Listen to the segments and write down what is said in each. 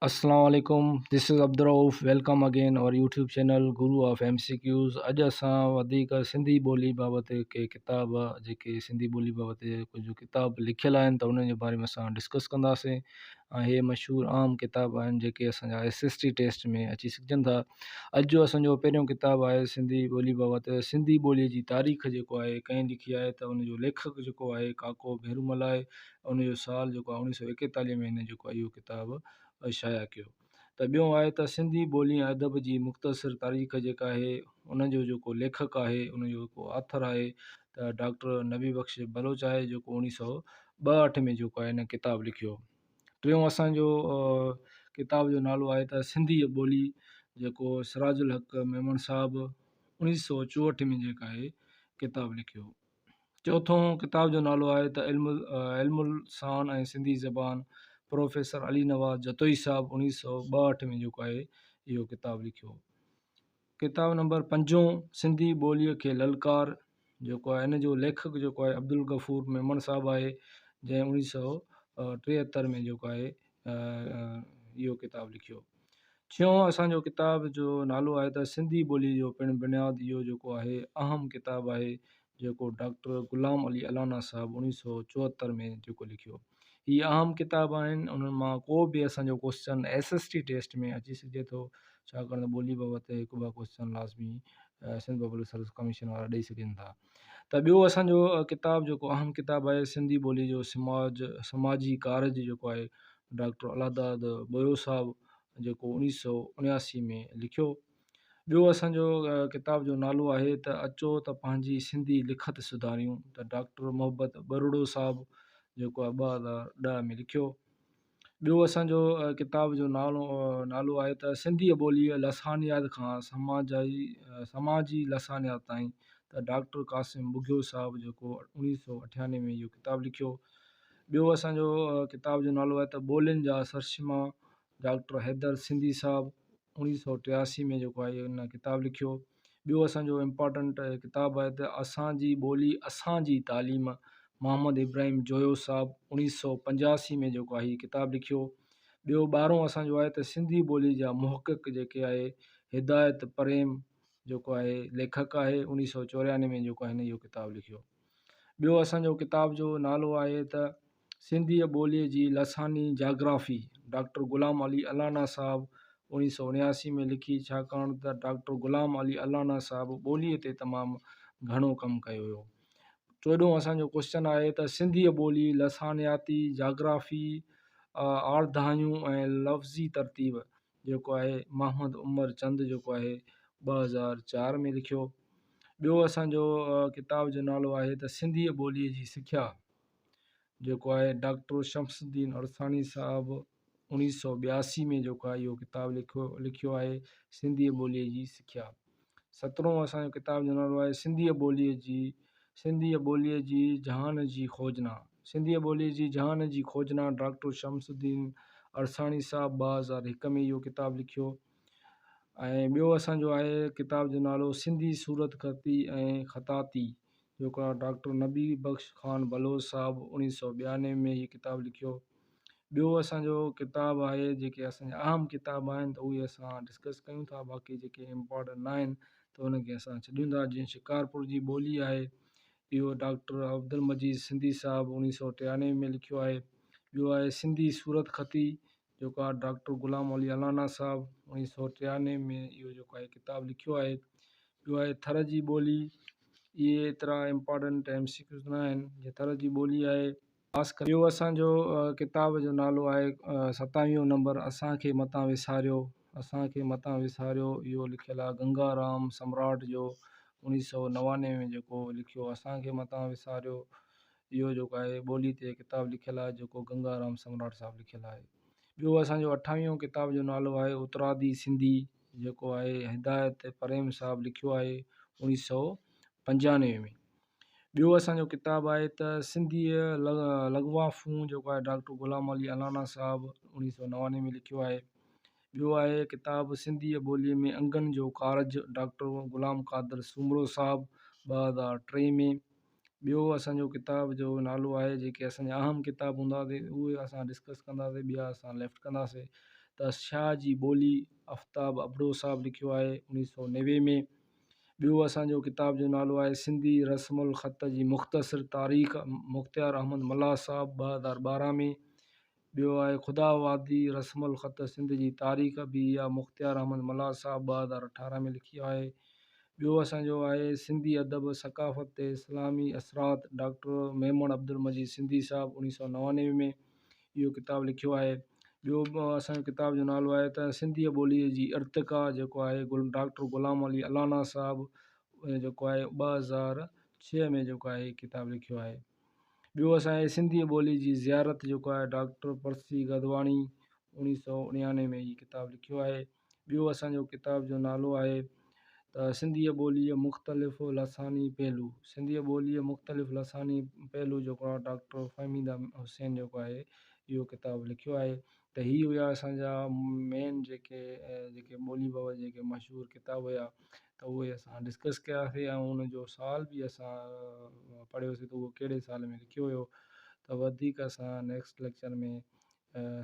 اسلام عليڪم this is Abdul Rauf welcome again our YouTube channel guru of M C Qs اڄ اسان وڌيڪ سنڌي ٻولي بابت ڪي ڪتاب جيڪي سنڌي ٻولي بابت ڪجهه ڪتاب لکيل آهن ته انهن جي باري ۾ اسان ڊسڪس ڪنداسين ۽ هي مشهور عام ڪتاب آهن جيڪي اسان جا ايس ايس ٽي ٽيسٽ ۾ اچي سگهجن ٿا اڄ جو اسان جو پهريون ڪتاب آهي سنڌي ٻولي بابت سنڌي ٻولي جي تاريخ جيڪو آهي ڪنهن لکي آهي ته ان جو ليکڪ جيڪو آهي ڪاڪو ڀيرومل آهي ان جو سال جيڪو آهي اوڻيهه سو ايڪيتاليهه ۾ هن جيڪو آهي اهو ڪتاب شايع ڪيو ته ٻيو آهي ته سنڌي ٻولي ۽ ادب جي مختصر تاريخ جيڪا آهي ان جو جيڪو ليکڪ آهي ان جو جيڪو آٿر آهي ته ڊاڪٽر نبي بخش بلوچ آهي جيڪو اوڻيهه سو ٻاهٺ ۾ جيڪو آهي هن ڪتاب لکيو ٽيون اسانجو ڪتاب جو نالو آهي ته سنڌي ٻولي جيڪو سراج الحق ميمڻ صاحب اوڻيهه سو چوهٺ ۾ جيڪا آهي ڪتاب لکيو چوٿون ڪتاب جو نالو آهي ته علم علم السان ۽ سنڌي زبان پروفيسر علي نواز جتوئي صاحب اوڻيهه سو ٻاهٺ ۾ جيڪو آهي اهو ڪتاب لکيو. ڪتاب نمبر پنجون سنڌي ٻوليء کي للڪار جيڪو آهي ان جو ليکڪ جيڪو آهي عبدالغفور ميمڻ صاحب آهي جنهن اوڻيهه سو ٽيهتر ۾ جيڪو آهي اهو ڪتاب لکيو. ڇهون اسان جو ڪتاب جو نالو آهي ته سنڌي ٻوليء جو پڻ بنياد اهو جيڪو آهي اهم ڪتاب آهي جيڪو ڊاڪٽر غلام علي الانا صاحب اوڻيهه سو چوهتر ۾ جيڪو لکيو. هي اهم ڪتاب آهن انهن مان ڪو به اسان جو question S S T test ۾ اچي سگهجي ٿو ڇاڪاڻ ته ٻولي بابت هڪ ٻه ڪوسچن لازمي سنڌ پبلڪ سروس ڪميشن وارا ڏئي سگهن ٿا. ته ٻيو اسان جو ڪتاب جيڪو اهم ڪتاب آهي سنڌي ٻولي جو سماج سماجي ڪارج جيڪو آهي ڊاڪٽر الله داد ٻوهيو صاحب جيڪو اوڻيهه سو اوڻياسي ۾ لکيو. ٻيو اسان جو ڪتاب جو نالو آهي ته اچو ته پنهنجي سنڌي لکت سڌاريون ته ڊاڪٽر محبت ٻرڙو صاحب جيڪو آهي 2010 ۾ لکيو. ٻيو اسان جو ڪتاب جو نالو نالو آهي ته سنڌي ٻوليء لسانيات کان سماجائي سماجي لسانيات تائين ته ڊاڪٽر قاسم ٻگهيو صاحب جيڪو اوڻيهه سو اٺيانوي ۾ اهو ڪتاب لکيو. ٻيو اسان جو ڪتاب جو نالو آهي ته ٻولين جا سرشما ڊاڪٽر حيدر سنڌي صاحب اوڻيهه سو ٽياسي ۾ جيڪو آهي ان ڪتاب لکيو. ٻيو اسان جو امپارٽنٽ ڪتاب آهي ته اسان جي ٻولي اسان جي تعليم محمد ابراهيم جويو صاحب اوڻيهه سو پنجاسي ۾ جيڪو آهي هي ڪتاب لکيو. ٻيو ٻارهون اسان جو آهي ته سنڌي ٻولي جا محقق جيڪي آهي هدايت پريم جيڪو آهي ليکڪ آهي اوڻيهه سو چوريانوي ۾ جيڪو آهي هن اهو ڪتاب لکيو. ٻيو اسان جو ڪتاب جو نالو آهي ته سنڌيء ٻوليء جي لساني جاگرافي ڊاڪٽر غلام علي الانا صاحب اوڻيهه سو اوڻياسي ۾ لکي ڇاڪاڻ ته ڊاڪٽر غلام علي الانا صاحب ٻوليء تي تمام گهڻو ڪم ڪيو هيو. چوڏهون اسان جو ڪوئسچن آهي ته سنڌيء ٻولي لسانياتي جاگرافي آرڌايون ۽ لفظي ترتيب جيڪو آهي محمد عمر چند جيڪو آهي 2004 ۾ لکيو. ٻيو اسان جو ڪتاب جو نالو آهي ته سنڌيء ٻوليء جي سکيا جيڪو آهي ڊاڪٽر شمس الدين عرساڻي صاحب اوڻيهه سو ٻياسي ۾ جيڪو آهي اهو ڪتاب لکيو لکيو آهي سنڌيء ٻوليء جي سکيا. سترهون اسان جو ڪتاب جو نالو آهي سنڌيء ٻوليء جي سنڌيء ٻوليء جي جهان جي کوجنا سنڌيء ٻوليء جي جهان جي کوجنا ڊاڪٽر شمس الدين عرساڻي صاحب 2001 ۾ اهو ڪتاب لکيو ۽ ٻيو اسان جو آهي ڪتاب جو نالو سنڌي صورتخطي ۽ خطاطي جيڪو آهي ڊاڪٽر نبي بخش خان بلوچ صاحب اوڻيهه سو ٻيانوي ۾ هي ڪتاب لکيو. ٻيو اسان جو ڪتاب آهي جيڪي اسان جا اهم ڪتاب آهن ته اهي اسان ڊسڪس ڪيون ٿا باقي جيڪي امپارٽنٽ نه آهن ته انهن کي اسان ڇڏيون ٿا جيئن شڪارپور جي ٻولي آهي اهو ڊاڪٽر عبدالمجيد سنڌي صاحب اوڻيهه سو ٽيانوي ۾ لکيو آهي. ٻيو آهي سنڌي صورتخطي جيڪو آهي ڊاڪٽر غلام علي الانا صاحب اوڻيهه سو ٽيانوي ۾ اهو جيڪو آهي ڪتاب لکيو آهي. ٻيو آهي ٿر جي ٻولي اهي ايترا امپارٽنٽ ايم سي ڪيوز نه آهن جيئن ٿر جي ٻولي آهي. خاص ڪري ٻيو اسان جو ڪتاب جو نالو آهي ستاويهون نمبر اسان کي متان وساريو اسان کي متان وساريو اهو لکيل آهي گنگا رام سمراٽ جو اوڻيهه سو نوانوي ۾ جيڪو لکيو اسان کي متان وساريو اهو جيڪو آهي ٻولي تي ڪتاب لکيل آهي جيڪو گنگا رام سمراٽ صاحب لکيل آهي. ٻيو اسان جو اٺاويهون ڪتاب جو نالو آهي اترادي سنڌي جيڪو آهي هدايت پريم صاحب لکيو آهي اوڻيهه سو پنجانوي ۾. ٻيو اسان جو ڪتاب آهي ته سنڌيء لغوافون جيڪو آهي ڊاڪٽر غلام علي الانا صاحب اوڻيهه سو نوانوي ۾ لکيو آهي. ٻيو آهي ڪتاب سنڌيء ٻوليء ۾ انگن جو ڪارج ڊاڪٽر غلام قادر سومرو صاحب 2003 ۾. ٻيو اسان جو ڪتاب جو نالو آهي جيڪي اسان جا اهم ڪتاب هوندا سي اهي اسان ڊسڪس ڪنداسي ٻيا اسان ليفٽ ڪنداسي ته شاهه جي ٻولي آفتاب ابڙو صاحب لکيو آهي اڻويهه سؤ 90 ۾. ٻيو اسان جو ڪتاب جو نالو آهي سنڌي رسم الخط جي مختصر تاريخ مختيار احمد ملاح صاحب 2012 ۾. ٻيو آهي خدا وادي رسم الخط سنڌ جي تاريخ به اها مختيار احمد ملاح صاحب 2018 ۾ لکي آهي. ٻيو اسان جو آهي سنڌي ادب ثقافت تي اسلامي اثرات ڊاڪٽر ميمڻ عبدالمجيد سنڌي صاحب 1999 ۾ اهو ڪتاب لکيو آهي. ٻيو اسان جو ڪتاب جو نالو آهي ته سنڌيء ٻوليء جي ارتقا جيڪو آهي ڊاڪٽر غلام علي الانا صاحب جيڪو آهي 2006 ۾ جيڪو آهي ڪتاب لکيو آهي. ٻيو اسان جي سنڌي ٻولي جي زيارت جيڪو آهي ڊاڪٽر پرسي گدواڻي 1999 ۾ هي ڪتاب لکيو آهي. ٻيو اسان جو ڪتاب جو نالو آهي ته سنڌيء ٻوليء مختلف لساني پهلو سنڌيء ٻوليء مختلف لساني پهلو جيڪو آهي ڊاڪٽر فهميده حسين جيڪو آهي اهو ڪتاب لکيو آهي. ته هي هيا اسان جا مين جيڪي جيڪي ٻولي بابت جيڪي مشهور ڪتاب هيا ته اهي اسان ڊسڪس ڪياسي ۽ ان جو سال به اسان پڙهيوسي ته اهو ڪهڙي سال ۾ لکيو ويو. ته وڌيڪ اسان نيڪسٽ ليڪچر ۾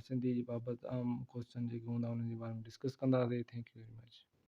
سنڌي جي بابت اهم ڪوشچن جيڪي هوندا انهن جي باري ۾ ڊسڪس ڪنداسي. Thank you very much.